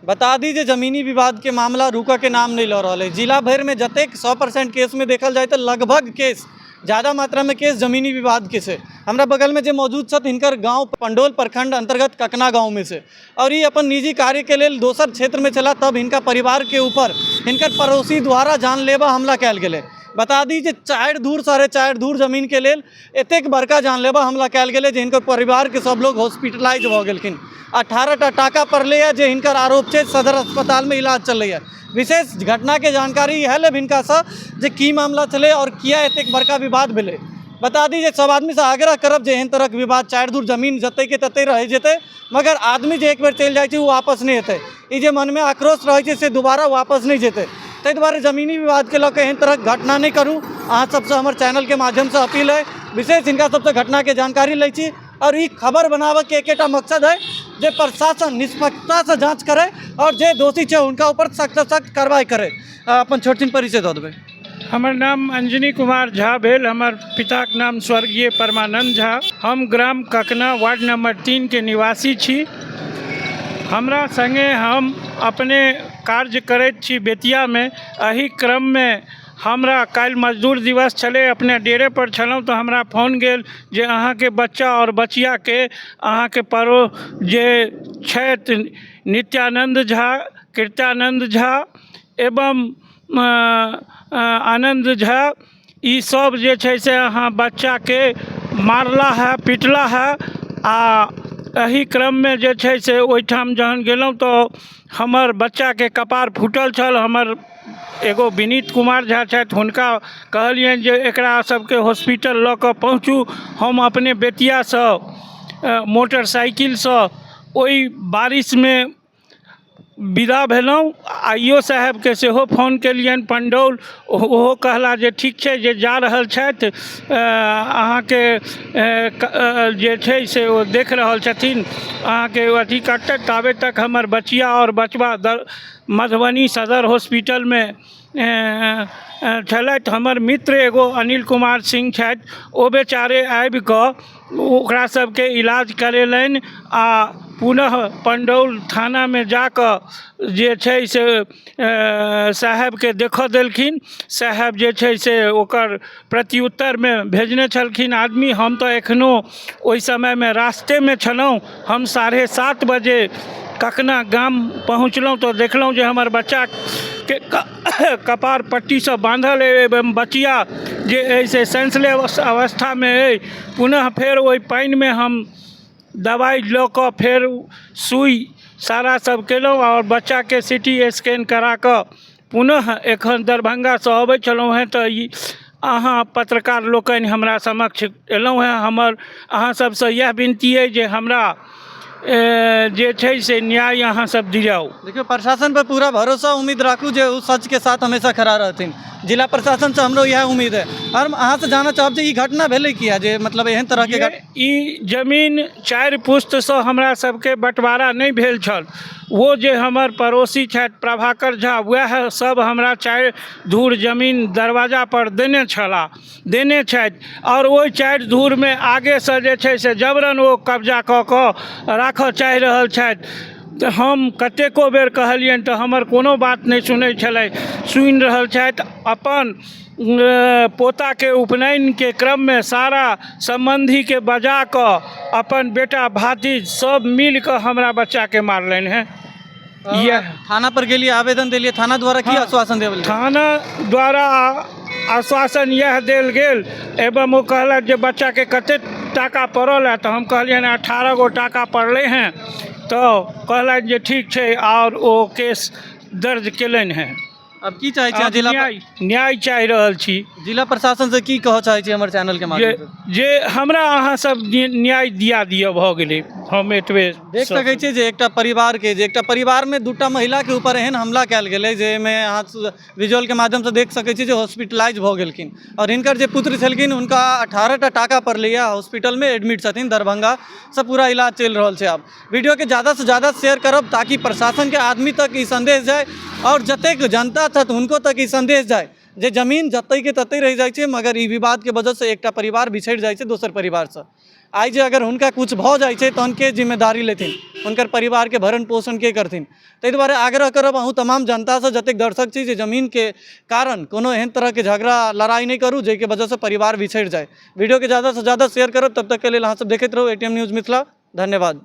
बता दी जे जमीनी विवादके मामला रुकऽके नाम नहि लऽ रहल अछि। जिला भरिमे जतेक 100% केसमे देखल जाय तऽ लगभग केस जादा मात्रामे केस जमीनी विवादके छै। हमरा बगलमे जे मौजूद छथि हिनकर गाँव पंडौल प्रखंड अन्तर्गत ककना गाँवमे छै आओर ई अपन निजी कार्यके लेल दोसर क्षेत्रमे छलाह, तब हिनका परिवारके ऊपर हिनकर पड़ोसी द्वारा जानलेवा हमला कयल गेलै। बता दी जे 4 धूर 4.5 धूर जमीनके लेल एतेक बड़का जानलेवा हमला कयल गेलै जे हिनकर परिवारके सब लोग हॉस्पिटलाइज भऽ गेलखिन। 18टा टाका पड़लैए जे हिनकर आरोप छै, सदर अस्पतालमे इलाज चलैए। विशेष घटनाके जानकारी इएह लेब हिनकासँ जे की मामला छलै आओर किया एतेक बड़का विवाद भेलै। बता दी जे सब आदमीसँ आग्रह करब जे एहन तरहक विवाद 4 धूर जमीन जतैके ततै रहि जेतै, मगर आदमी जे एक बेर चलि जाइ छै ओ वापस नहि एतै। ई जे मनमे आक्रोश रहै छै से दोबारा वापस नहि जेतै। ताहि दुआरे जमीनी विवादके लऽ कऽ एहन तरहक घटना नहि करू। अहाँ सबसँ हमर चैनलके माध्यमसँ अपील अइ। विशेष हिनका सबसँ घटनाके जानकारी लै छी आओर ई खबर बनाबऽके एकेटा मकसद अइ जे प्रशासन निष्पक्षतासँ जाँच करै आओर जे दोषी छै हुनका ऊपर सख्तसँ सख्त कार्रवाइ करै। अपन छोट छिन परिचय दऽ देबै। हमर नाम अंजनी कुमार झा भेल। हमर पिताके नाम स्वर्गीय परमानंद झा। हम ग्राम ककना वार्ड नंबर 3 के निवासी छी। हमरा सङ्गे हम अपने कार्य करैत छी बेतियामे। एहि क्रममे हमरा काल्हि मजदूर दिवस छलै, अपने डेरे पर छलहुँ तऽ हमरा फोन गेल जे अहाँके बच्चा आओर बचियाके अहाँके पड़ो जे छथि नित्यानन्द झा, कृत्यानन्द झा एवं आनन्द झा, ई सब जे छै से अहाँ बच्चाके मारला है, पिटला है। आ एहि क्रममे जे छै से ओहिठाम जहन गेलहुँ तऽ हमर बच्चाके कपार फूटल छल। हमर एगो विनीत कुमार झा छथि, हुनका कहलियनि जे एकरा सबके हॉस्पिटल लऽ कऽ पहुँचू। हम अपने बेतियासँ मोटरसाइकिलसँ ओहि बारिशमे विदा भेलहुँ। आइ ओ साहेबके सेहो फोन केलिअनि पण्डौल, ओहो कहला जे ठीक छै जे जा रहल छथि, अहाँके जे छै से ओ देख रहल छथिन, अहाँके ओ अथी करतथि। ताबे तक हमर बचिआ आओर बचबा मधुबनी सदर हॉस्पिटलमे छलथि। हमर मित्र एगो अनिल कुमार सिंह छथि, ओ बेचारे आबिकऽ ओकरा सबके इलाज करेलनि आओर पुनः पण्डौल थानामे जाकऽ जे छै से साहेबके देखऽ देलखिन। साहेब जे छै से ओकर प्रत्युत्तरमे भेजने छलखिन आदमी। हम तऽ एखनो ओहि समयमे रास्तेमे छलहुँ। हम 7:30 बजे ककना गाम पहुँचलहुँ तऽ देखलहुँ जे हमर बच्चाके कपार पट्टीसँ बान्हल अइ एवं बचिया जे अइ से सेंसलेस अवस्थामे अइ। पुनः फेर ओहि पानिमे हम दबाइ लऽ कऽ फेर सुइ सारा सब केलहुँ आओर बच्चाके सी टी स्कैन कराकऽ पुनः एखन दरभङ्गासँ अबै छलहुँ हेँ तऽ ई अहाँ पत्रकार लोकनि हमरा समक्ष अयलहुँ हेँ। हमर अहाँ सबसँ इएह विनती अइ जे हमरा जे छै से न्याय अहाँ सब दियाउ। देखियौ, प्रशासन पर पूरा भरोसा उम्मीद राखू जे ओ सचके साथ हमेशा खड़ा रहथिन। जिला प्रशासनसँ हमरो इएह उम्मीद है। आओर हम अहाँसँ जानऽ चाहब जे ई घटना भेलै किया, जे मतलब एहन तरहके ई जमीन 4 पुस्तसँ हमरा सबके बँटवारा नहि भेल छल। ओ जे हमर पड़ोसी छथि प्रभाकर झा, वएह सब हमरा 4 धूर जमीन दरवाजापर देने छलाह, देने छथि। आओर ओहि 4 धूरमे आगेसँ जे छै से जबरन ओ कब्जा कऽ कऽ राखऽ चाहि रहल छथि। तऽ हम कतेको बेर कहलियनि तऽ हमर कोनो बात नहि सुनै छलथि। सुनि रहल छथि अपन पोताके उपनयनके क्रममे सारा सम्बन्धीके बजा कऽ अपन बेटा भातिज सब मिलकऽ हमरा बच्चाके मारलनि हेँ। इएह थाना पर गेलियै, आवेदन देलियै, थाना द्वारा की आश्वासन देल गेल? थाना द्वारा आश्वासन इएह देल गेल एवं ओ कहलक जे बच्चाके कतेक टाका पड़ल हँ, तऽ हम कहलियनि 18 गो टाका पड़लै हेँ। तऽ कहलनि जे ठीक छै, आओर ओ केस दर्ज केलनि हेँ। अब की चाहै छी जिला न्याय चाहि रहल छी। जिला प्रशासन से की कहऽ चाहै छी हमर चैनल के माध्यम से? जे हमरा अहाँ सब न्याय दिया दिअ, भऽ गेलै, हम एतबे। देख सकै छियै जे एकटा परिवार के, जे एकटा परिवार में दूटा महिला के ऊपर एहन हमला कयल गेलै जाहिमे अहाँ विजुअल के माध्यम से देख सकै छी जे हॉस्पिटलाइज भऽ गेलखिन। आओर हिनकर जे पुत्र छलखिन हुनका 18टा टाका पड़लैए, हॉस्पिटलमे एडमिट छथिन, दरभंगा से पूरा इलाज चलि रहल छै। आब वीडियोके ज़्यादासँ ज़्यादा शेयर करब ताकि प्रशासनके आदमी तक ई सन्देश जाय आओर जतेक जनता छथि हुनको तक ई सन्देश जाय जे जमीन जतयके ततहि रहि जाइ छै, मगर ई विवादके वजहसँ एकटा परिवार बिछड़ि जाइ छै दोसर परिवारसँ। आइ जे अगर हुनका किछु भऽ जाइ छै तहन के जिम्मेदारी लेथिन, हुनकर परिवारके भरण पोषण के करथिन? ताहि दुआरे आग्रह करब अहूँ तमाम जनतासँ, जतेक दर्शक छी, जे जमीनके कारण कोनो एहन तरहके झगड़ा लड़ाइ नहि करू जाहिके वजहसँ परिवार बिछड़ि जाय। वीडियोके ज़्यादासँ ज़्यादा शेयर करब। तब तकके लेल अहाँसभ देखैत रहू एटीएम न्यूज़ मिथिला। धन्यवाद।